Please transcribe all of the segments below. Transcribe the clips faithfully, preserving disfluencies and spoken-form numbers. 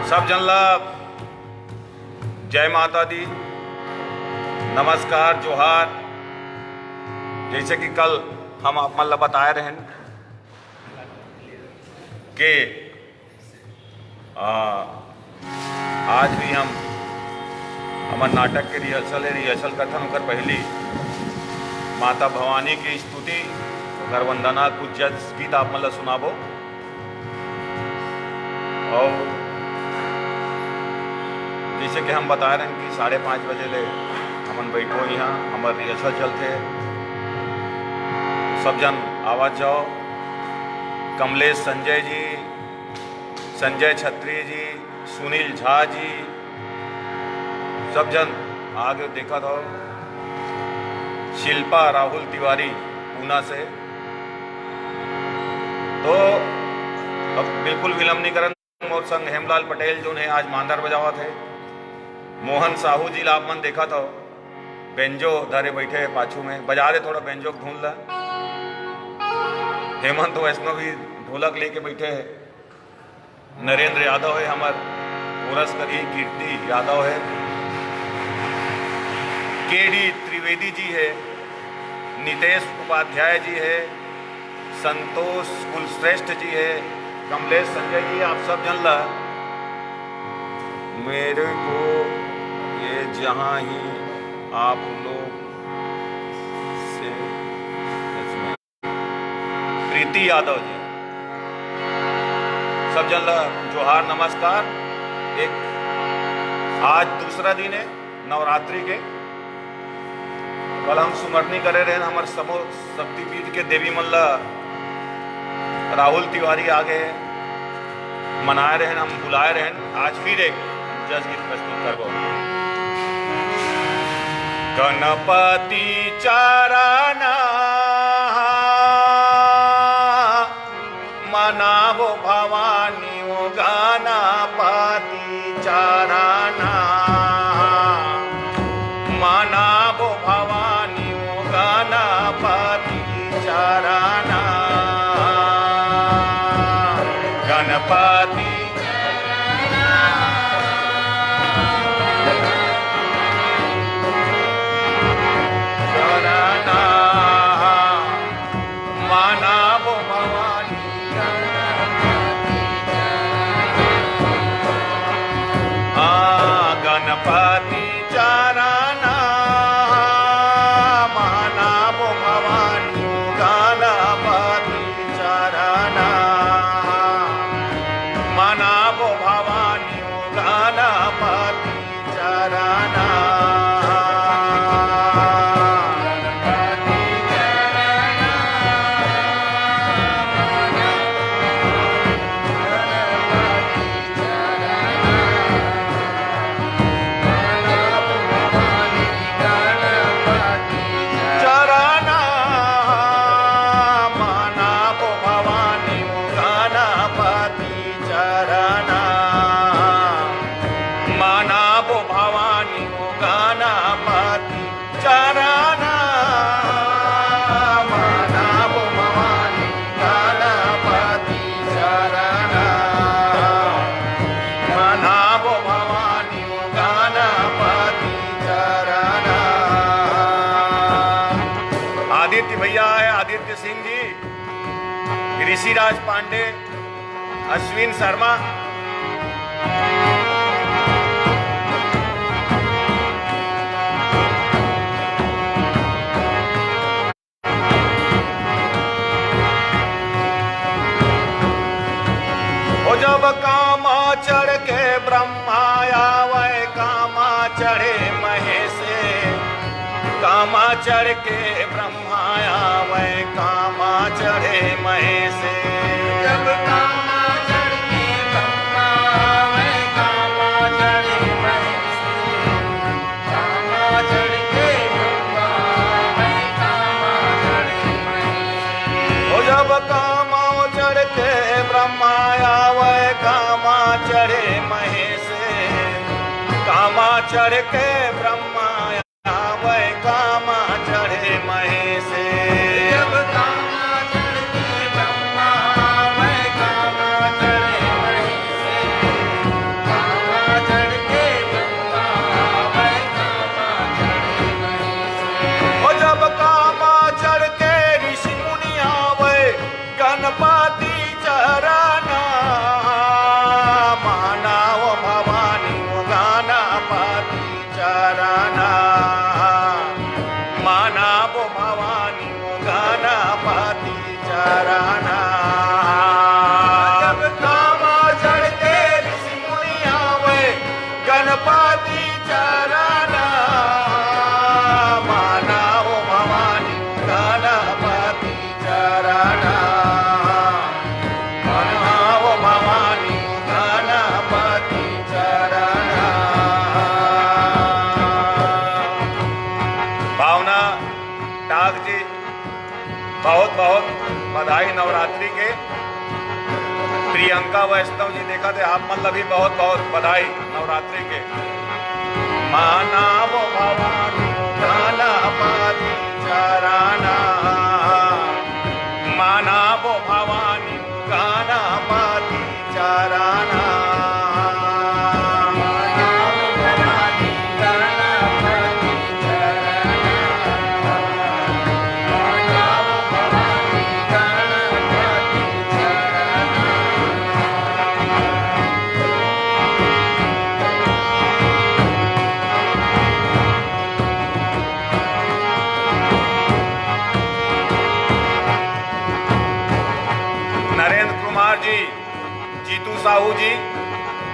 सब जन ला जय माता दी, नमस्कार, जोहार। जैसे कि कल हम आप मन ला बताए रहेन कि आ, आज भी हम हमर नाटक के rehearsal है, rehearsal करथन, ओकर पहली माता भवानी की स्तुति, ओकर वंदना, कुछ जस गीत आप मन ला सुनाबो। और जैसे कि हम बता रहे हैं कि साढ़े पाँच बजे ले हमन बैठो यहाँ, हमर rehearsal चलथे, सब जन आवत जाओ। कमलेश संजय जी, संजय छत्री जी, सुनील झा जी, सब जन आगे देखत हो। शिल्पा राहुल तिवारी पूना से। तो अब बिल्कुल विलंब नहीं करन, मोर संग हेमलाल पटेल जोन है आज मांदर बजावत है। मोहन साहू जी ला आप मन देखत हो, बेंजो धरे बैठे है पाछू में, बजा दे थोड़ा बेंजो के धुन ला। हेमंत वैष्णव भी ढोलक लेके बैठे है। नरेंद्र यादव है हमर कोरस करी, कीर्ति यादव है, केडी त्रिवेदी जी है, नितेश उपाध्याय जी है, संतोष कुलश्रेष्ठ जी है, कमलेश संजय जी, आप सब जन ला मेरे को ये जहाँ ही आप लोग से प्रीति यादव जी, सब जन ला जोहार नमस्कार। एक आज दूसरा दिन है नवरात्रि के। कल हम सुमरनी करे रहेन, हमर समो शक्तिपीठ के देवी मन ला राहुल तिवारी आगे मनाए रहेन, हम बुलाए रहेन। आज फिर एक जस गीत प्रस्तुत करबो। गणपति चरण मनाबो भवानी ओ गणपति चरण, मनाबो भवानी ओ गणपति चरण, गणपति चरण मनाबो भवानी। आ गणपति चरण मनाबो भवानी, गणपति चरण मनाबो भवानी, गणपति चरण। चरण मनाबो भवानी गणपति चरण, मनाबो भवानी गणपति चरण, मनाबो भवानी गणपति चरण, मनाबो भवानी गणपति चरण। आदित्य भैया है, आदित्य सिंह जी, ऋषिराज पांडे, अश्विन शर्मा। ओ जब कामा चढ़ के ब्रह्मा आवे, कामा चढ़े महेश, कामा चढ़ के ब्रह्मा आवे, कामा चढ़े महेश। जब कामा चढ़ के ब्रह्मा आवे, कामा चढ़े महेश। कामा चढ़ के ब्रह्मा आवे, कामा चढ़े महेश। ओ जब कामा चढ़ के ब्रह्मा आवे, कामा चढ़े महेश। कामा चढ़ के ब्रह्मा आवे, कामा चढ़े महेश। जब कामा चढ़ के ब्रह्मा आवे, कामा चढ़े महेश। वैष्णव जी देखत हे, आप मन ला भी बहुत बहुत बधाई नवरात्रि के। मानव भवानी गणपति चरणा, मानव भवानी गणपति चरणा। नरेंद्र कुमार जी, जीतू साहू जी,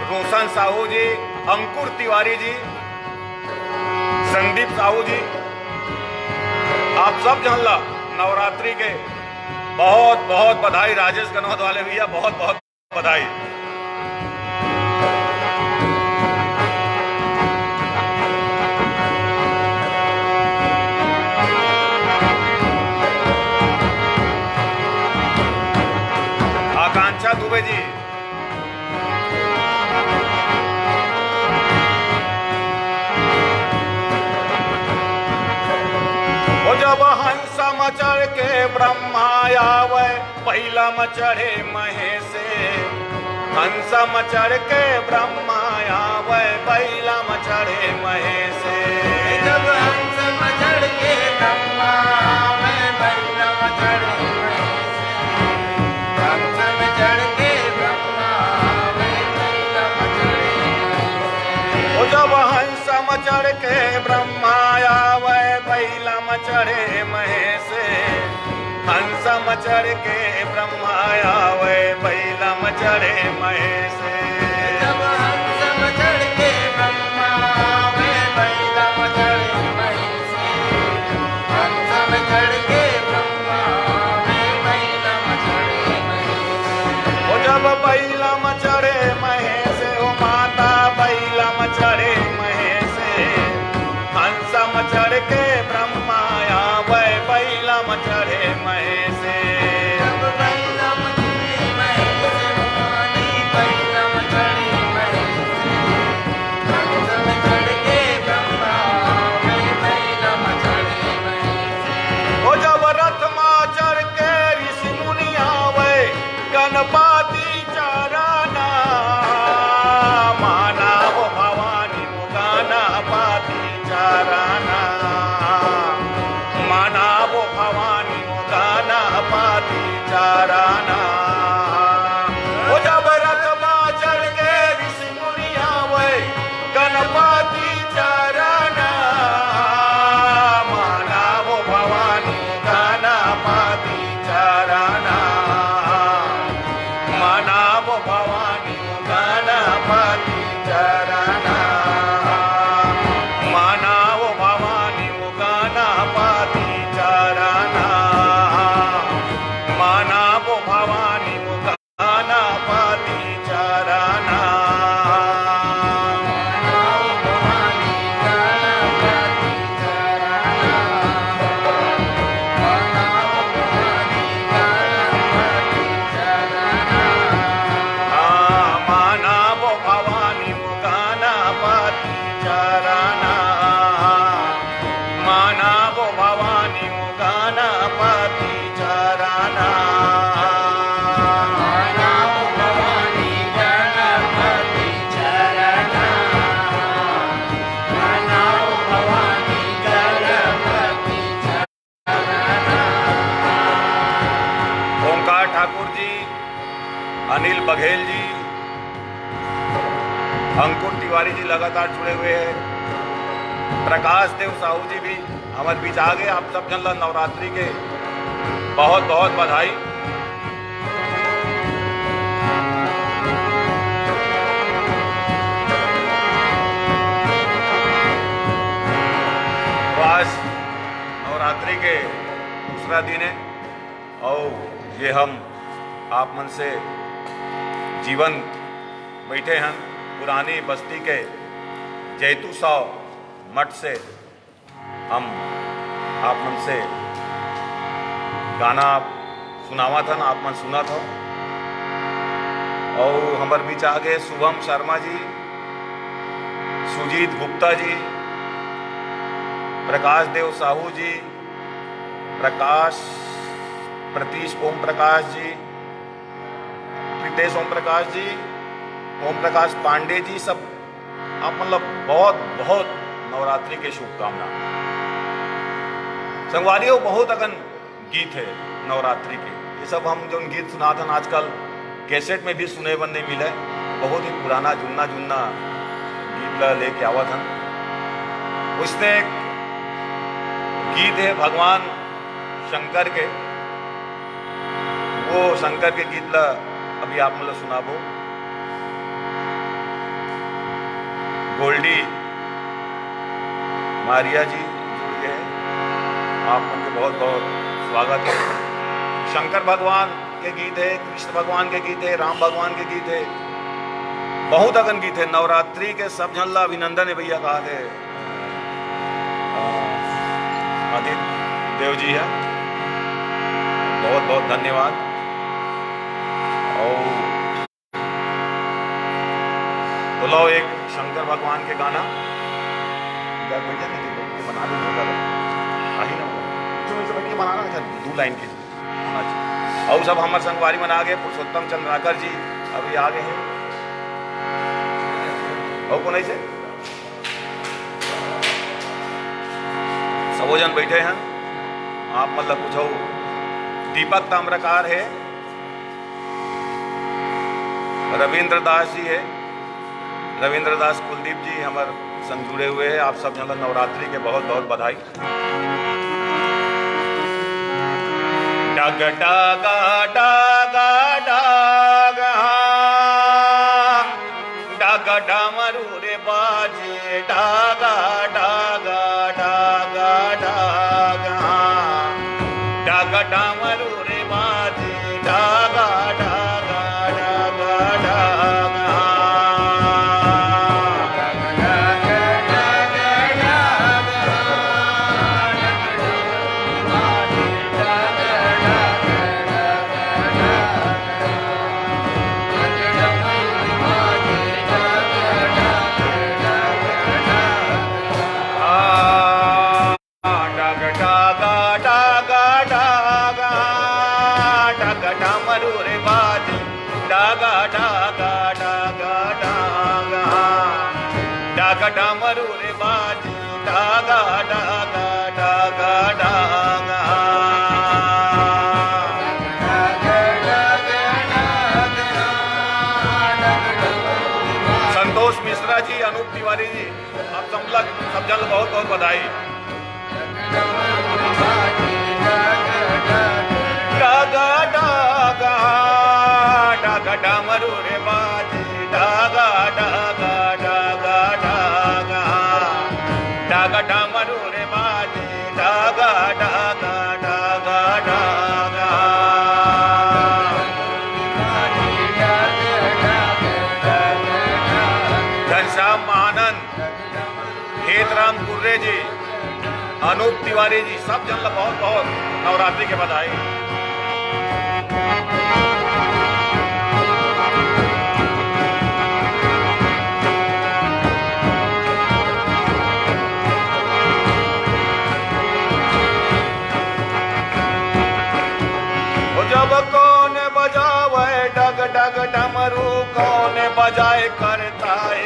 रोशन साहू जी, अंकुर तिवारी जी, संदीप साहू जी, आप सब झन ला नवरात्रि के बहुत बहुत बधाई। राजेश गनौत वाले भैया, बहुत बहुत बधाई। आकांक्षा दुबे जी। ओ जब हंस म चढ़ के ब्रह्मा आवे, बइला म चढ़े महेश। हंस म चढ़ के ब्रह्मा आवे, बइला म चढ़े महेश। जब हंस म चढ़ के ब्रह्मा आवे, बइला म चढ़े महेश। हंस म चढ़ के ब्रह्मा आवे, बइला म चढ़े महेश। ओ जब हंस म चढ़ के ब्रह्मा आवे, बइला म चढ़े महेश। हंस म चढ़ के ब्रह्मा आवे, बइला म चढ़े महेश। जब हंस म चढ़ के ब्रह्मा आवे, बइला म चढ़े महेश। हंस म चढ़ के ब्रह्मा आवे, बइला म चढ़े महेश। ओ जब बइला म चढ़े महेश, ओ माता बइला म चढ़े महेश। हंस म चढ़ के ब्रह्मा आवे, बइला म चढ़े महेश। जब बइला म चढ़े महेश, भवानी बइला म चढ़े महेश। हंस म चढ़ के ब्रह्मा आवे, बइला म चढ़े महेश। ओ जब रथ म चढ़ के ऋषि मुनि आवे, गणपति चरणा, मानव भवानी गणपति चरणा, मानव भवानी गणपति चरणा। ओ जब रथ म चढ़ के ऋषि मुनि आवे, गणपति चरणा, मानव भवानी गणपति चरणा, मानव भवानी गणपति चरणा, मानव भवानी गणपति चरणा, मानव भवानी गणपति चरणा। मानव भवानी गणपति चरणा, मानव भवानी गणपति चरणा। ओंकार ठाकुर जी, अनिल बघेल जी, अंकुर तिवारी जी लगातार जुड़े हुए हैं। प्रकाश देव साहू जी भी हमर बीच आ गए। आप सब झन ला नवरात्रि के बहुत बहुत बधाई। आज नवरात्रि के दूसरा दिन है और ये हम आप मन से जीवन बैठे हैं पुरानी बस्ती के जैतू साव मठ से हम आप मन से गाना सुनावत हन, आप मन सुनत हो। अउ हमर बीच आ गए शुभम शर्मा जी, सुजीत गुप्ता जी, प्रकाश देव साहू जी, प्रकाश, प्रतीश ओम प्रकाश जी, प्रीतेश ओम प्रकाश जी, ओम प्रकाश पांडे जी, सब आप मतलब बहुत बहुत नवरात्रि के शुभकामना। संगवारी हो, बहुत अकन गीत हे नवरात्रि के, ये सब हम जोन गीत सुनात हन आजकल कैसेट में भी सुने बर नहीं मिले, बहुत ही पुराना जुन्ना जुन्ना गीत ला लेके आवत हन। उसने एक गीत हे भगवान शंकर के, वो शंकर के गीत ला अभी आप मन ला सुनाबो। गोल्डी मारिया जी जुड़ गए हैं, आप मन के बहुत बहुत स्वागत है। शंकर भगवान के गीत है, कृष्ण भगवान के गीत है, राम भगवान के गीत है, बहुत अकन गीत है। नवरात्रि के सब झन ला अभिनंदन है भैया, कहा थे आदित्य देव जी है, बहुत बहुत धन्यवाद। और बोलो एक शंकर भगवान के गाना। इधर बैठ जाते थे, बैठ के बना लेते होता था। आही ना होगा। तो वैसे बैठ के बनाना था, दो लाइन के। अच्छा। और सब हमारे संगवारी मन आ गए, पुरुषोत्तम चंद्राकर जी अभी आ गए हैं। और कौन ऐसे? सबो जन बैठे हैं, आप मतलब पूछो। दीपक ताम्रकार है, रविंद्र दास जी है, रविंद्र दास कुलदीप जी हमारे संग जुड़े हुए हैं। आप सब जन ला नवरात्रि के बहुत बहुत बधाई। डग डग डग डग, डग डमरू रे बाजे, डग डग डग डग, डग डमरू रे बाजे, डग डग डग डग। डग डग डग डग, डग डमरू रे बाजे, डग डग डग डग, डग डमरू रे बाजे, डग डग डग डग। संतोष मिश्रा जी, अनूप तिवारी जी, आप सब ला, सब जन ला बहुत बहुत बधाई। डग डग डग डमरू रे बाजे, डग डग डग डग, डग डमरू रे बाजे, डग डग डग डग। घनश्याम आनंद, हेतराम कुर्रे जी, अनूप तिवारी जी, सब जन ला बहुत बहुत नवरात्रि के बधाई। ओ जब कौन बजावे डग डग डमरू, कौन बजाए करताल,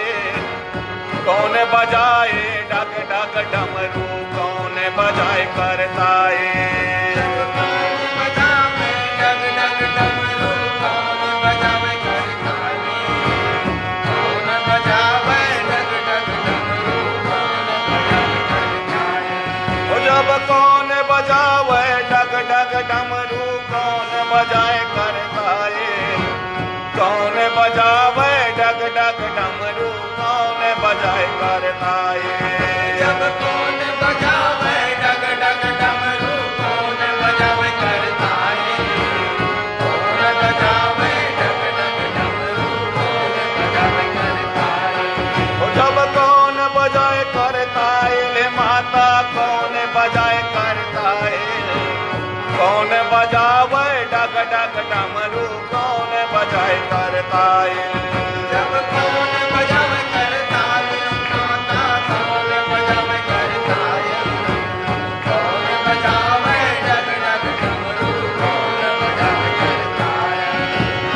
कौन बजाए डग डग डमरू, कौन बजाए करताल। ओ जब कौन बजावे डग डग डमरू, कौन बजाए करताल, कौन बजावे डग डग डमरू, कौन बजाए करताल। जब कौन बजावे डग डग डमरू, कौन बजावे करताल, कौन बजावे डग डग डमरू, कौन बजावे करताल। ओ जब कौन बजाए करताल, माता कौन बजाए करताल, कौन बजावे डग डग डमरू, कौन बजाए कर करताल। जब कौन बजावे करताल, माता कौन बजावे करताल, कौन बजावे डग डग डमरू, कौन बजावे करताल।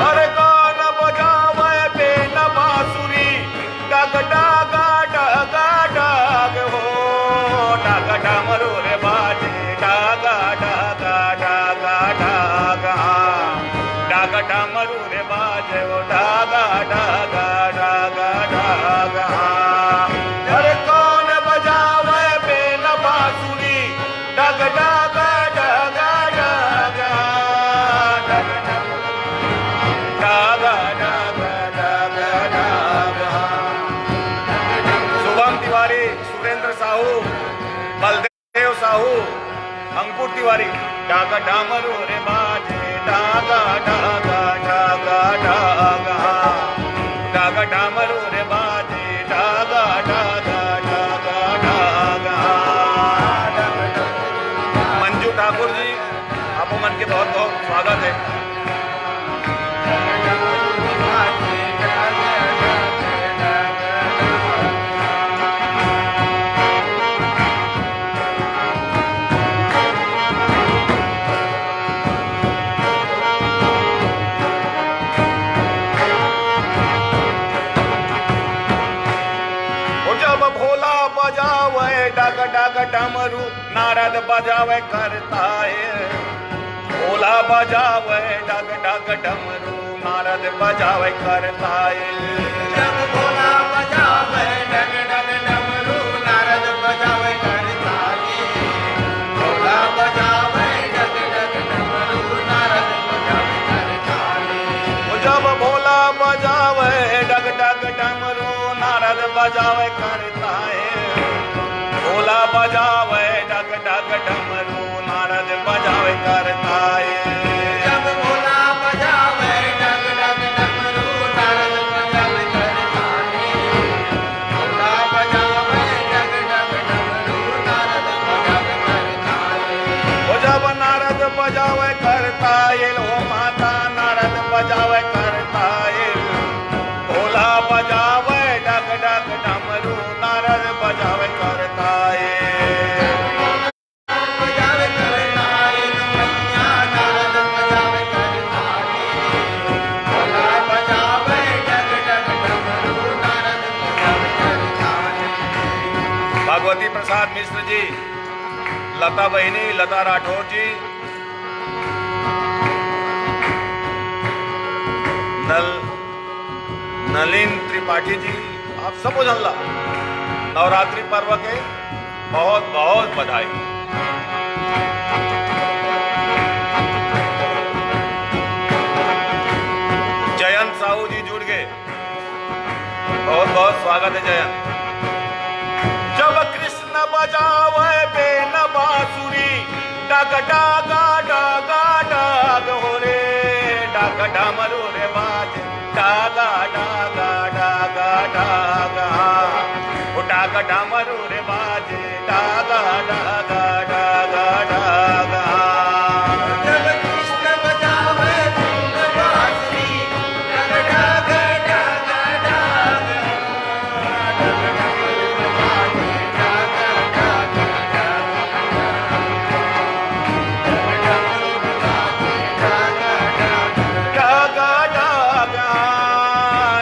अरे कौन बजावे पेन बांसुरी, डग डग डग डग हो, डग डमरू रे बाजे, डग डग डग डग, हाँ, डग डमरू रे बाजे, ओ डग डग डग डग, हाँ। अरे कौन बजावे पेन बांसुरी, डग डग डग डग, हाँ, डग डग डग डग डग, हाँ। शुभम तिवारी, सुरेंद्र साहू, बलदेव साहू, अंकुर तिवारी। डागा डामरू रे बाजे, डागा, डागा, डागा, डागा। डागा डामरू रे बाजे, डागा, डागा, डागा, डागा। मंजू ठाकुर जी, आप मन के बहुत बहुत स्वागत है। ओ जब भोला बजावे डग डग डमरू, नारद बजावे करताल। भोला बजावे डग डग डमरू, नारद बजावे करताल। जब भोला बजावे डग डग डमरू, नारद बजावे करताल। भोला बजावे डग डग डमरू, नारद बजावे करताल। ओ जब भोला बजावे डग डग डमरू, नारद बजावे करताल। भोला बजावे डग डग डमरू, नारद बजावे करताल। जब भोला बजावे डग डग डमरू, नारद बजावे करताल। भोला बजावे डग डग डमरू, नारद बजावे करताल। ओ जब नारद बजावे करताल, ओ माता नारद बजावे करताल। भोला बजावे डग डग डमरू, नारद बजावे करताल। भगवती प्रसाद मिश्र जी, लता बहिनी, लता राठौर जी, नल नलिन त्रिपाठी जी, आप सबो झन ला नवरात्रि पर्व के बहुत बहुत बधाई। जयंत साहू जी जुड़ गए, बहुत बहुत स्वागत है जयंत। जब कृष्ण बजावे बेन बांसुरी, डग डागा डागा डाग हो रे, डग डमरू रे बाजे, डागा डागा डागा डागा, ओ डागा डामरू रे बाजे, डागा डागा डागा डागा। जब कृष्ण बजावे बीन बांसुरी, डागा डागा डागा डागा। डागा डागा,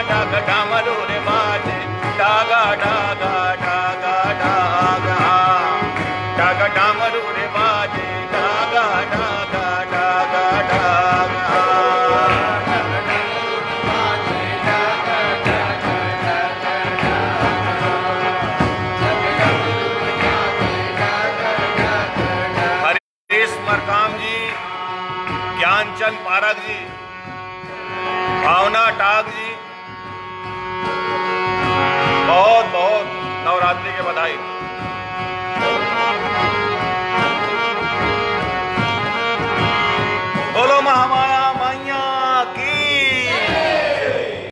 डागा डामरू रे बाजे, डागा डागा, डागा डागा, डागा डामरू रे बाजे, डागा डागा, डागा डागा। हरीश मरकाम जी, ज्ञानचंद पारक जी, भावना टाक जी, बहुत बहुत नवरात्रि के बधाई।